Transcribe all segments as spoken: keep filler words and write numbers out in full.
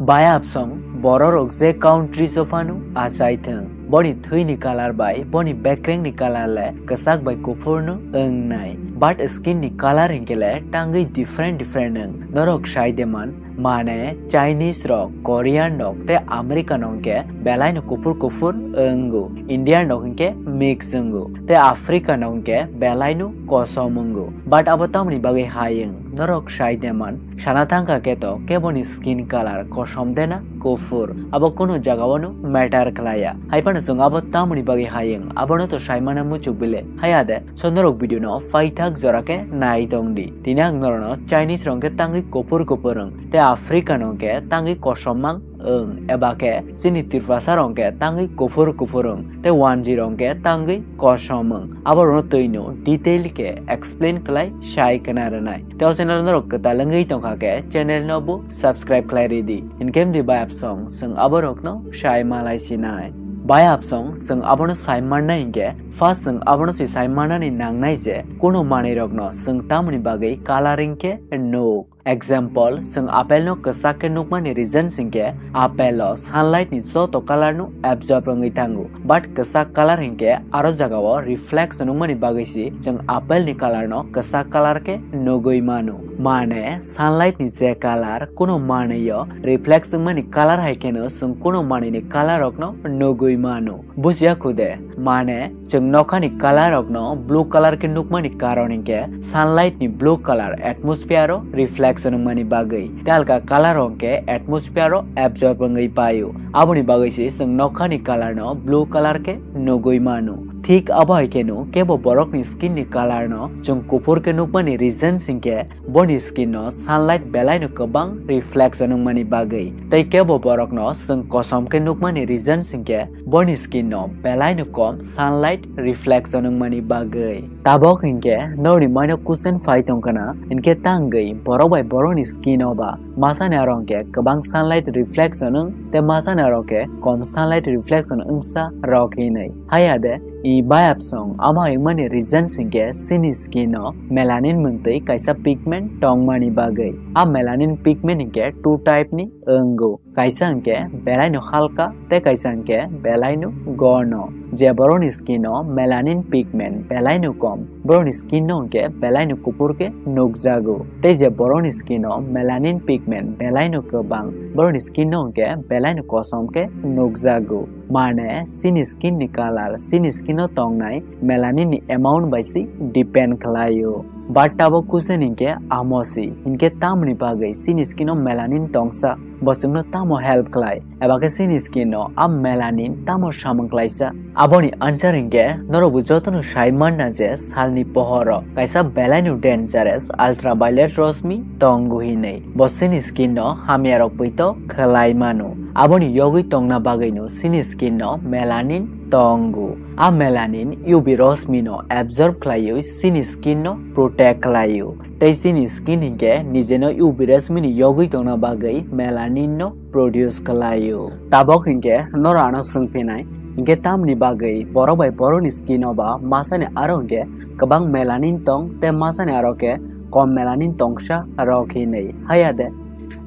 Bayapsong bororok je countries o phano achai thwng, boni thwini colour bai boni bekrengni colour le kwchak bai kuphurno wngnai, but skin ni colour hinkhe le tangwi different different wng. Norok sai de man, mane Chinese rok, Korean rok tei American rok hinkhe belaino kuphur kuphur wngo, Indian rok hinkhe mix wngo, tei African rok hinkhe belaino kosom wngo. But abo tamoni bagwi hai wng, norok sai de man, sana thangkha khe to keboni skin colour kosom dena kuphur, abo kunu jagao no matter khlaiya. Hai phano chwng abo tamoni bagwi hai wng, abono to sai mana muchuk bile. Haiya de, so norok video no paithak jora khe nai tong di. Tini ang norokno Chinese rok khe tangwi kuphur kuphur wng, tei African rok khe tangwi kosom mang wng, eba khe chini Tiprasa rok khe tangwi kuphur kuphur wng, tei wanji rok khe tangwi kosom wng. Aborokno twino detail khe explain khlai sai khna rwnai. Tei o channel norok kwtal wngwi tongkha khe channel no bo subscribe khlai ridi. Hinkhe mdi bayapsong chwng aborokno sai malai sinai. Bayapsong chwng abono sai mannai hinkhe, first chwng abono se sai mannani nangnai je kunu manwirokno chwng tamoni bagwi colour hinkhe nuk. Example, chwng apple no kwchak khe nukmani reason hinkhe apple o sunlight ni joto colour no absorb wngwi thango, but kwchak colour hinkhe aro jagao reflection wngmani bagwi se chwng apple ni colour no kwchak colour khe nugwi mano. Mane sunlight ni je colour kunu manwi o reflect wngmani colour hai kheno chwng kunu manwi ni colour rok no nugwi mano. Bujiya kho de, mane chwng nokhani colour rokno blue colour khe nukmani karon hinkhe sunlight ni blue colour atmosphere o reflection wngmani bagwi, tei alka colour rok hinkhe atmosphere o absorb wngwi paio. Aboni bagwi se chwng nokhani colour no blue colour khe nugwi mano. Thik abo hai kheno kebo borokni skin ni colour no chwng kuphur khe nukmani reason hinkhe boni skin no sunlight belaino kwbang reflection wngmani bagwi, tei kebo borokno chwng kosom khe nukmani reason hinkhe boni skin no belaino kom sunlight reflection wngmani bagwi. Tabok hinkhe norokni maino question phai tongkhana, hinkhe tangwi borok bai borokni skin o ba masani aro hinkhe kwbang sunlight reflection wng tei masani aro khe kom sunlight reflection wngsa rok hinwi. Haiya de, i bayapsong amo wngmani reason hinkhe chini skin o melanin mungtwi kaisa pigment tongmani bagwi. A melanin pigment hinkhe two type ni wngo. Kaisa hinkhe belaino halka tei kaisa hinkhe belaino gono. Je borokni skin o melanin pigment belaino kom, borokni skin no hinkhe belaino kuphur khe nukjago. Tei je borokni skin o melanin pigment belaino kwbang, borokni skin no hinkhe belaino kosom khe nukjago. Mane chini skin ni colour, chini skin o tongnai melanin ni amount bai se depend khlaio. But tabok question hinkhe amo si, hinkhe tamoni bagwi chini skin o melanin tongsa, bo chwngno tamo help khlai, eba khe chini skin o a melanin tamo samung khlaisa? Aboni answer hinkhe norokbo jotono sai manna je salni pohoro kaisa belaino dangerous ultraviolet rosmi tongo hinwi, bo chini skin no hamya rok poito khlai mano. Aboni yogwi tongna bagwino chini skin no melanin tongo. A melanin U V rosmi no absorb khlaiwi chini skin no protect khlaio. Tei chini skin hinkhe nijeno U V rosmi ni yogwi tongna bagwi melanin no produce khlaio. Tabok hinkhe norok ano swngphinai, hinkhe tamni bagwi borok bai borokni skin o ba masani aro hinkhe kwbang melanin tong tei masani aro khe kom melanin tongsa rok hinwi. Haiya de?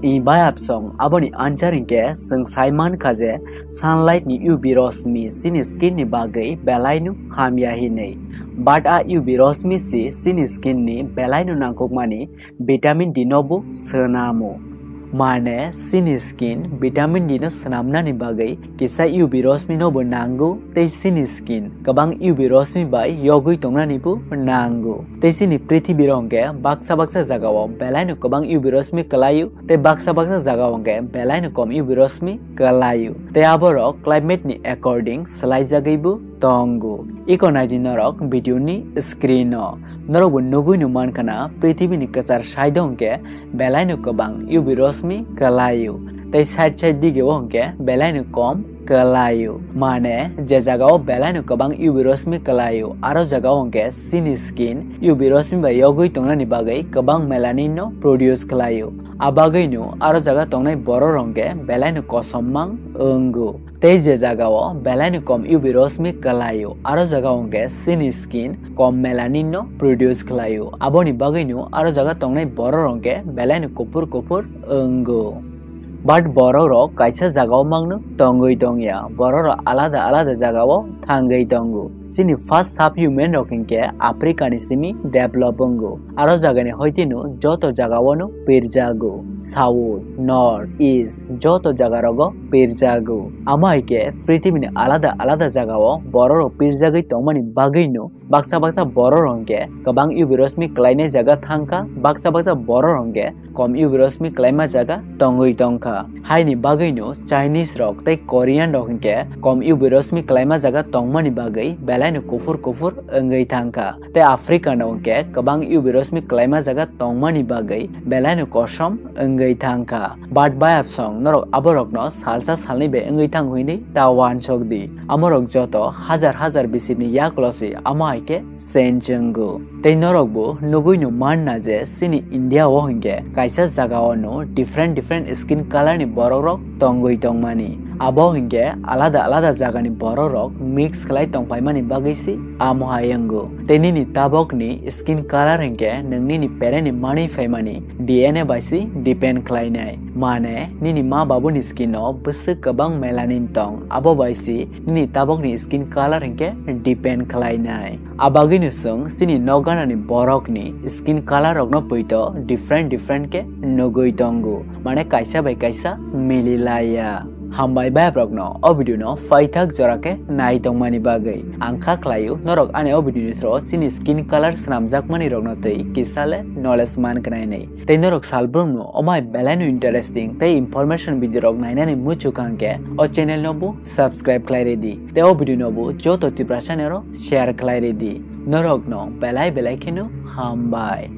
I bayapsong aboni answer hinkhe chwng sai mankha je sunlight ni U V rosmi chini skin ni bagwi belaino hamya hinwi. But a U V rosmi si chini skin ni belaino nangkukmani vitamin D no bo swnamo. Mane chini skin vitamin D no swnamnani bagwi kisa U V rosmi no bo nango, tei chini skin kwbang U V rosmi bai yogwi tongnani bo nango. Tei chini prithibi rok hinkhe baksa baksa jagao belaino kwbang U V rosmi kwlaio, tei baksa baksa jagao hinkhe belaino kom U V rosmi kwlaio. Tei aborok climate ni according swlaijagwi bo tongo. Iko naidi norok video ni screen o. Norok bo nugwi no mankha na, prithibi ni kwchar side o hinkhe belaino kwbang U V rosmi kwlaio, tei side side dige o hinkhe belaino kom kwlaio. Mane je jaga o belaino kwbang U V rosmi kwlaio, aro jaga o hinkhe chini skin U V rosmi bai yogwi tongnani bagwi kwbang melanin no produce khlaio. A bagwino aro jaga tongnai borok rok hinkhe belaino kosom mang wngo. Tei je jaga o belaino kom U V rosmi kwlaio, aro jaga o hinkhe chini skin kom melanin no produce khlaio. Aboni bagwino aro jaga tongnai borok rok hinkhe belaino kuphur kuphur wngo. But borok rok kaisa jaga o mangno tongwi tongya, borok rok alada alada jaga o thangwi tongo. Chini first subhuman rok hinkhe Africa ni simi develop wngo. Aro jaga ni hoitino joto jaga o no pirjago. South, North, East joto jaga rogo pirjago. Amo hai khe prithibi ni alada alada jaga o borok rok pirjagwi tongmani bagwi no baksa baksa borok rok hinkhe kwbang U V rosmi kwlainai jaga thangkha, baksa baksa borok rok hinkhe kom U V rosmi kwlaima jaga tongwi tongkha. Haini bagwino Chinese rok tei Korean rok hinkhe kom U V rosmi kwlaima jaga tongmani bagwi belaino kuphur kuphur wngwi thangkha. Tei African rok hinkhe kwbang U V rosmi kwlaima jaga tongmani bagwi belaino kosom wngwi thangkha. But bayapsong norok aborokno salsa salni bai wngwi thang hwnwi ta wansok di. Amorok joto hajar hajar bisipni yakloswi amo hai khe change wngo. Tei norokbo nugwino manna je chini India o hinkhe kaisa jaga o no different different skin color ni borok rok tongwi tongmani. Abo hinkhe alada alada jaga ni borok rok mix khlai tongpaimani bagwi se amo hai wngo. Tei nini tabok ni skin color hinkhe nwng nini parent ni manwi phaimani D N A bai se depend khlainai. Mane nini ma babu ni skin o bwswk kwbang melanin tong, abo bai se nini tabok ni skin color hinkhe depend khlainai. Abagwino chwng chini nokganani borokni skin color rokno poito different different khe nugwi tongo, mane kaisa bai kaisa mili laiya. Hambai bayap rokno o video no paithak jora khe nai tongmani bagwi. Ang kha khlaio norok ani o video ni through chini skin color swnamjakmani rokno twi kisa le knowledge man khnai nai. Tei norok salbrumno omai belaino interesting tei information video rok nainani muchuk hwnkhe o channel no bo subscribe khlai redi. Tei o video no bo joto Tiprasa ni aro share khlai redi. Norokno belai belai kheno hambai.